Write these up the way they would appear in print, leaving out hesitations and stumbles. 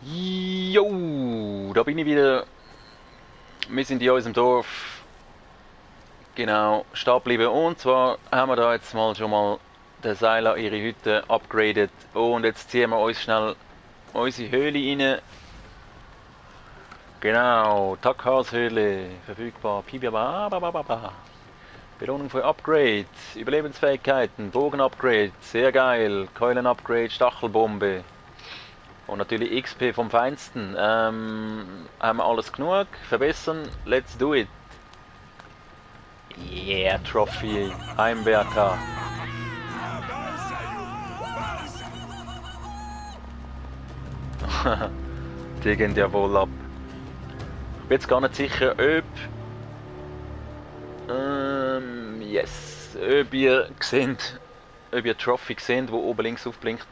Jo, da bin ich wieder. Wir sind in unserem Dorf genau stehen geblieben. Und zwar haben wir da jetzt schon mal den Seiler ihre Hütte upgradet. Und jetzt ziehen wir uns schnell unsere Höhle rein. Genau, Tackhaushöhle verfügbar. Pibaba. Belohnung für Upgrade, Überlebensfähigkeiten, Bogen-Upgrade, sehr geil, Keulen-Upgrade, Stachelbombe. Und natürlich XP vom Feinsten. Haben wir alles genug? Verbessern? Let's do it. Yeah, Trophy. Heimwerker. Die gehen ja wohl ab. Ich bin jetzt gar nicht sicher, ob... yes. Ob ihr seht, ob ihr Trophy seht, wo oben links aufblinkt.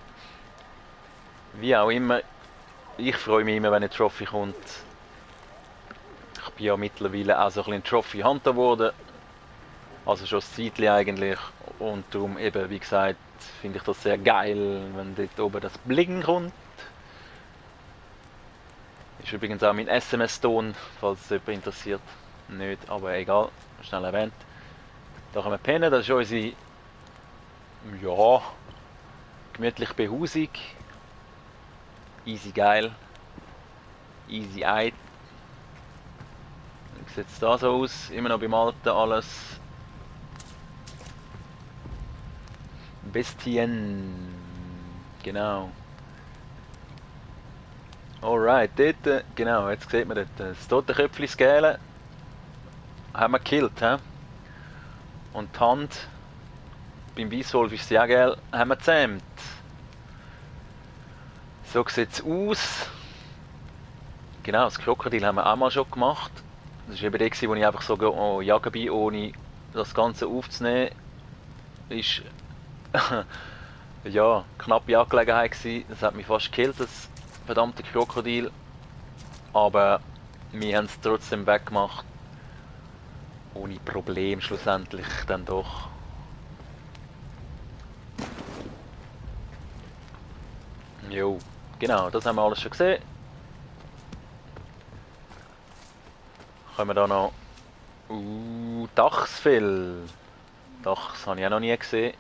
Wie auch immer. Ich freue mich immer, wenn eine Trophy kommt. Ich bin ja mittlerweile auch so ein bisschen Trophy Hunter geworden. Also schon ein Zeitchen eigentlich. Und darum eben, wie gesagt, finde ich das sehr geil, wenn dort oben das Bling kommt. Ist übrigens auch mein SMS-Ton, falls es jemand interessiert. Nicht, aber egal, schnell erwähnt. Da können wir pennen, das ist unsere, ja, gemütliche Behausung. Easy geil. Easy Eye. Wie sieht es da so aus? Immer noch beim Alten alles. Bestien. Genau. Alright, dort, genau, jetzt sieht man dort, das Totenköpfchen Skele haben wir gekillt, he? Und die Hand, beim Weisswolf ist sie auch geil, haben wir gezähmt. So sieht es aus. Genau, das Krokodil haben wir auch mal schon gemacht. Das war eben der, wo ich einfach so jagen bin, ohne das Ganze aufzunehmen. Ist ja, knappe Angelegenheit gewesen. Das hat mich fast gekillt, das verdammte Krokodil. Aber wir haben es trotzdem weggemacht. Ohne Problem schlussendlich dann doch. Jo, genau, das haben wir alles schon gesehen. Können wir da noch... Dachsfell. Dachs habe ich auch noch nie gesehen.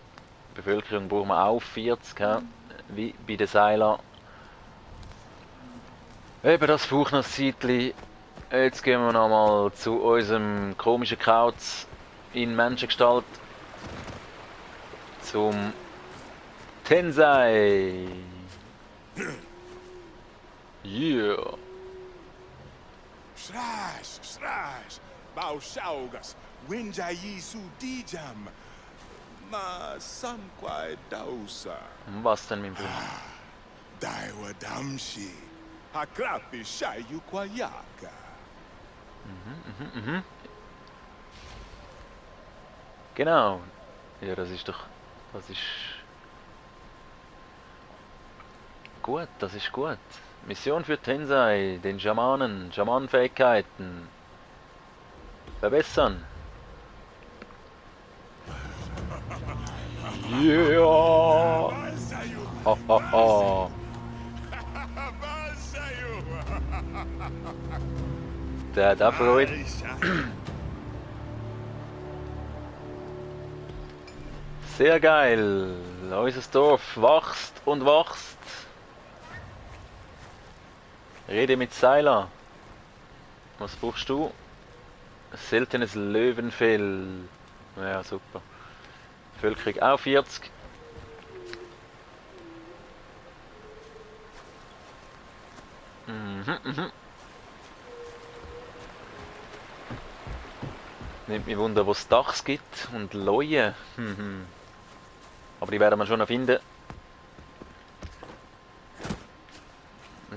Die Bevölkerung brauchen wir auch 40, wie bei den Seilern. Eben, das braucht noch ein Zeitchen. Jetzt gehen wir nochmal zu unserem komischen Kauz in Menschengestalt. Zum Tensei. Yeah. Srash, Bauschaugas, Winjayisu Dijam, Ma Samquai Dausa, Was denn, mein Bruder? Daiwa Damshi, Hakrapi Shayu Kwayaka. Genau. Ja, das ist doch... Das ist... Gut, das ist gut. Mission für Tensei, den Schamanen, Schamanenfähigkeiten verbessern. Yeah! Ha, ha, ha. Der freut. Sehr geil. Unser Dorf wächst und wächst. Rede mit Seiler. Was brauchst du? Seltenes Löwenfell. Ja, super. Bevölkerung auch 40. Nimmt mich Wunder, wo es Dachs gibt und Leuen. Aber die werden wir schon noch finden.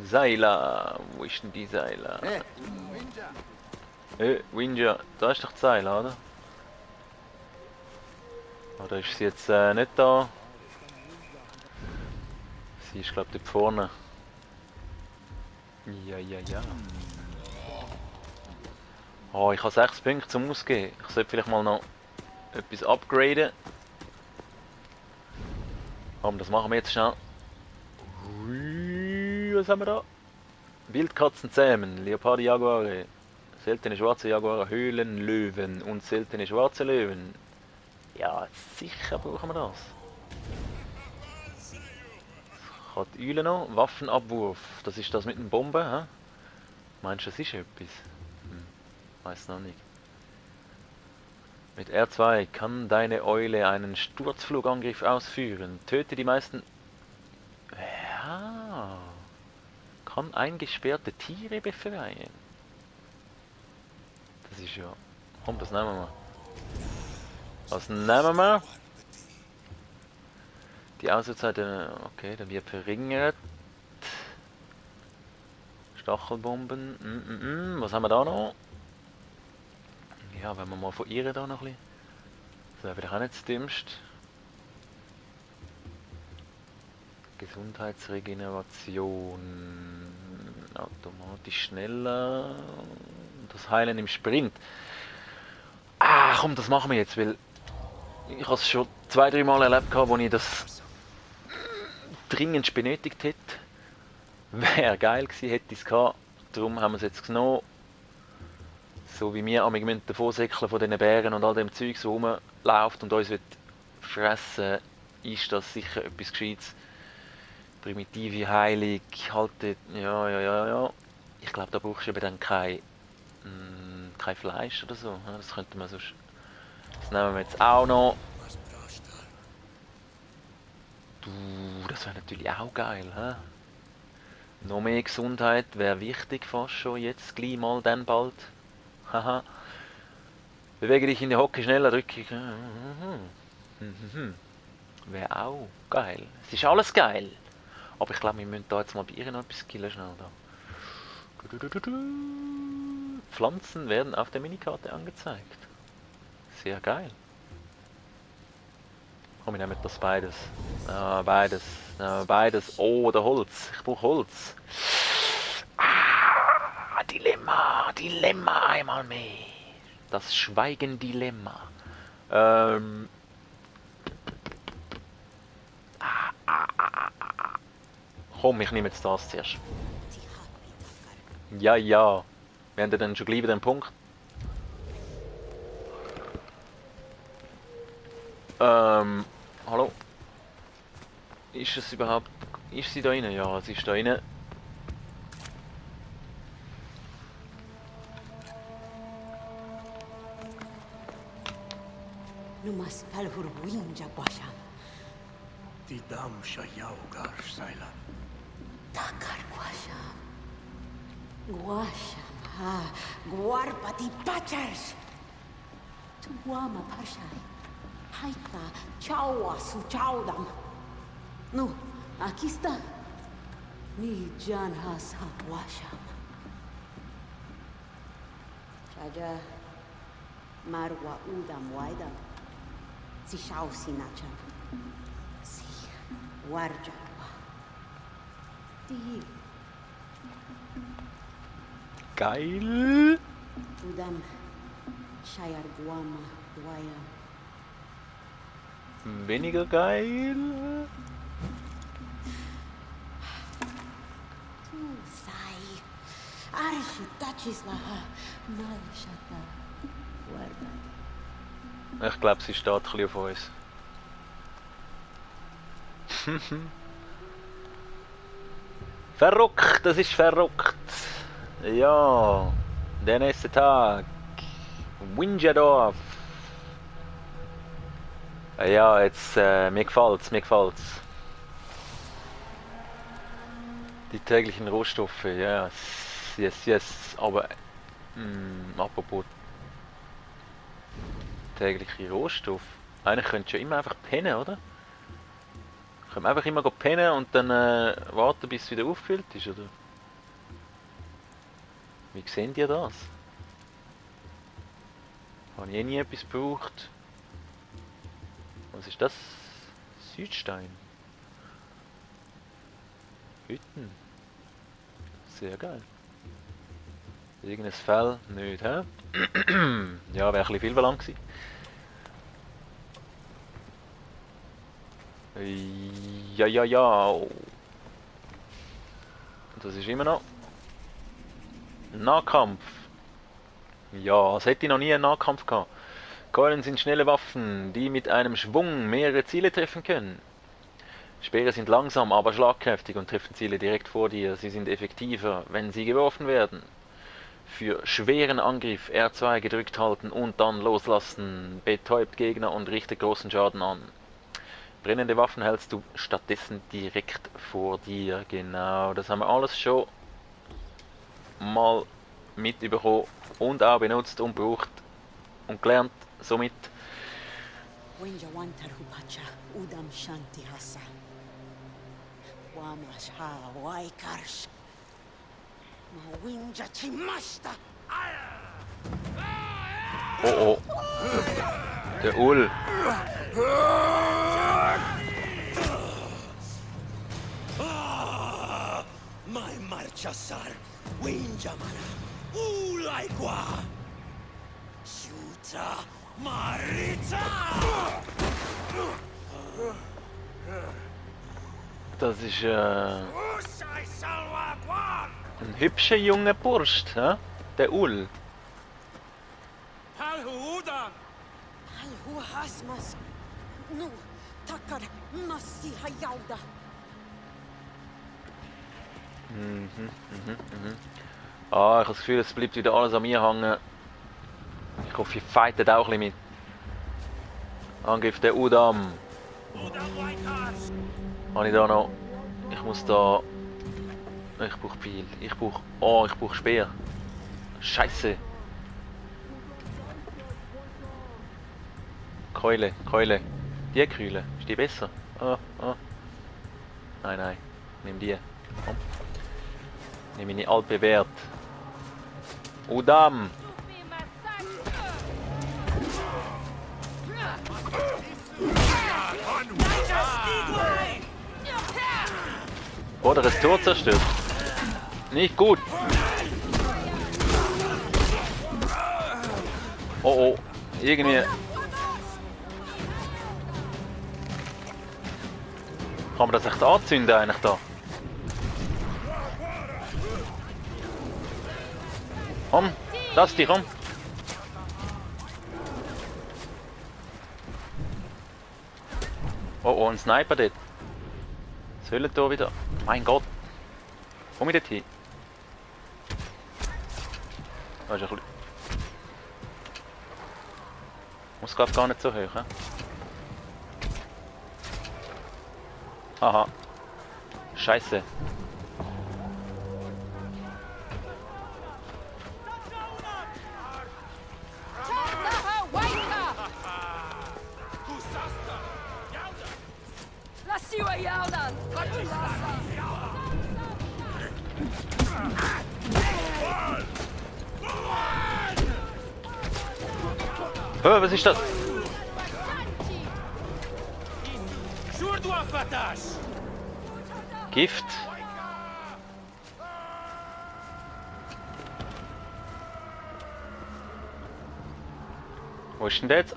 Seiler. Wo ist denn die Seiler? Winja. Da ist doch die Seiler, oder? Oder ist sie jetzt nicht da? Sie ist, glaube ich, dort vorne. Ja. Oh, ich habe 6 Punkte zum Ausgeben. Ich sollte vielleicht mal noch etwas upgraden. Aber das machen wir jetzt schnell. Hui, was haben wir da? Wildkatzen zähmen, Leoparde, Jaguare, seltene schwarze Jaguare, Höhlenlöwen und seltene schwarze Löwen. Ja, sicher brauchen wir das. Hat die Eule noch? Waffenabwurf. Das ist das mit den Bomben, hä? Meinst du, das ist etwas? Weiß noch nicht. Mit R2 kann deine Eule einen Sturzflugangriff ausführen. Töte die meisten... Ja... Kann eingesperrte Tiere befreien. Das ist ja... Komm, das nehmen wir mal. Was nehmen wir? Die Ausdauerzeit... Okay, dann wird verringert. Stachelbomben. Was haben wir da noch? Ja, wenn wir mal von ihr da noch ein bisschen... Das wäre vielleicht auch nicht das Dümmste. Gesundheitsregeneration. Automatisch schneller. Das Heilen im Sprint. Ah, komm, das machen wir jetzt, weil... Ich habe es schon 2-3 Mal erlebt, wo ich das dringend benötigt hätte. Wäre geil gewesen, hätte ich es gehabt. Darum haben wir es jetzt genommen. So wie wir am davon säckeln von diesen Bären und all dem Zeug so rumläuft und uns wird fressen, ist das sicher etwas Gescheites. Primitive Heilung, haltet, ja. Ich glaube, da brauchst du eben dann kein Fleisch oder so. Das könnte man sonst... Das nehmen wir jetzt auch noch. Das wäre natürlich auch geil, hä? Noch mehr Gesundheit wäre wichtig fast schon jetzt, gleich mal, dann bald. Haha. Bewege dich in der Hocke schneller, drücke. Wäre auch geil. Es ist alles geil. Aber ich glaube, wir müssen da jetzt mal bei ihr noch etwas killen, schnell da. Pflanzen werden auf der Minikarte angezeigt. Sehr geil. Komm, wir nehmen das beides. Beides. Oh, der Holz. Ich brauche Holz. Dilemma einmal mehr. Das Schweigen-Dilemma. Komm, ich nehme jetzt das zuerst. Ja. Wir haben dann schon gleich wieder einen Punkt. Hallo? Ist es überhaupt... Ist sie da rein? Ja, sie ist da rein. Numas Palhurwinja Basham. Die Damsha Yaugar Saila. Takar Basham. Guasham. Ha. Guarpati Pachars. Tuama Pashai. Haita Chawa Suchaudam. No, aqui está. Ni Jan Hasa Washam. Shaja Marwa Udam Waidam. Si Shao Sinacham. Si Warjawa. Die Geil. Udam Shayar Guama Wayam. Weniger geil. Tu sai. Arshi Tachislaha. Malshata. Guarda. Ich glaube, sie steht ein bisschen auf uns. Verrückt, das ist verrückt. Ja, der nächste Tag. Winjadorf. Ja, jetzt, mir gefällt's. Die täglichen Rohstoffe, ja, yes. Aber, apropos tägliche Rohstoffe. Eigentlich könntest du ja immer einfach pennen, oder? Können wir einfach immer pennen und dann warten, bis es wieder aufgefüllt ist, oder? Wie sehen die das? Habe ich eh nie etwas gebraucht. Was ist das? Südstein. Hütten. Sehr geil. Irgendein Fell? Nicht, hä? Ja, wäre ein bisschen viel verlangt gewesen. Ja. Das ist immer noch. Nahkampf. Ja, es hätte noch nie einen Nahkampf gehabt. Keulen sind schnelle Waffen, die mit einem Schwung mehrere Ziele treffen können. Speere sind langsam, aber schlagkräftig und treffen Ziele direkt vor dir. Sie sind effektiver, wenn sie geworfen werden. Für schweren Angriff R2 gedrückt halten und dann loslassen. Betäubt Gegner und richtet großen Schaden an. Brennende Waffen hältst du stattdessen direkt vor dir. Genau, das haben wir alles schon mal mitbekommen und auch benutzt und gebraucht und gelernt. Somit Winja wantar hupacha udam shanti hasa. Wamas ha waikars. Ma winja chimasta. oh, der Ul. Mai marchasar, Winjamana, Ulaikwa, Shuta Marita! Das ist ein hübscher junger Bursch, hä? Der Ul. Alhu hasmas. Nu takar massi hayauda. Ah, ich habe das Gefühl, es bleibt wieder alles an mir hängen. Ich hoffe, ihr fightet auch ein bisschen mit. Angriff der Udam. Habe ich da noch... Ich muss da... Ich brauche Pfeil. Ich brauche Speer. Scheiße. Keule. Die Keule. Ist die besser? Nein. Nimm die. Komm. Nimm meine altbewährt. Udam. Oder das Tor zerstört. Nicht gut. Oh. Irgendwie. Kann man das echt anzünden eigentlich da? Komm, lass dich, komm. Oh, ein Sniper dort. Das Höhlentor wieder. Mein Gott. Komm ich dort hin? Da ist ein bisschen... Muss glaub gar nicht so hoch, he? Aha. Scheiße. Hör, was ist das? Gift? Wo ist denn der jetzt?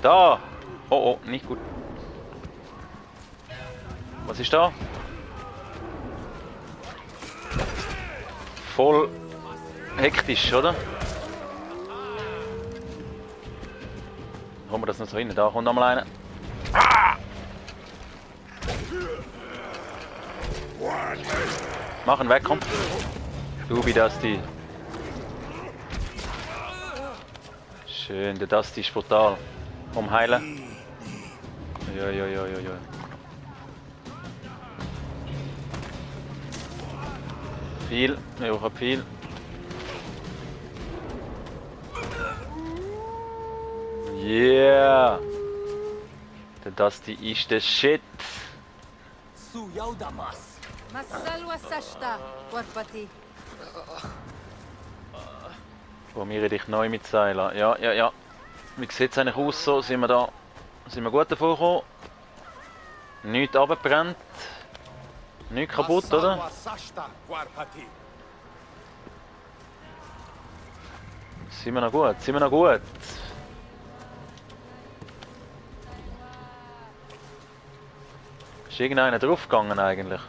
Da! Oh, nicht gut. Was ist da? Voll hektisch, oder? Kommen wir das noch so hin? Da kommt nochmal einer. Ah! Mach ihn weg, komm. Du wie Dusty. Schön, der Dusty ist brutal. Komm, heilen. Ja. Viel, ich brauche viel. Yeah! Der Dusty ist der Shit. Masalwa Sashta, Warpati. Formiere dich neu mit Seilen. Ja. Wie sieht es eigentlich aus so? Sind wir gut davor gekommen? Nichts abgebrannt. Nichts kaputt, oder? Sind wir noch gut? Ist irgendeiner draufgegangen eigentlich?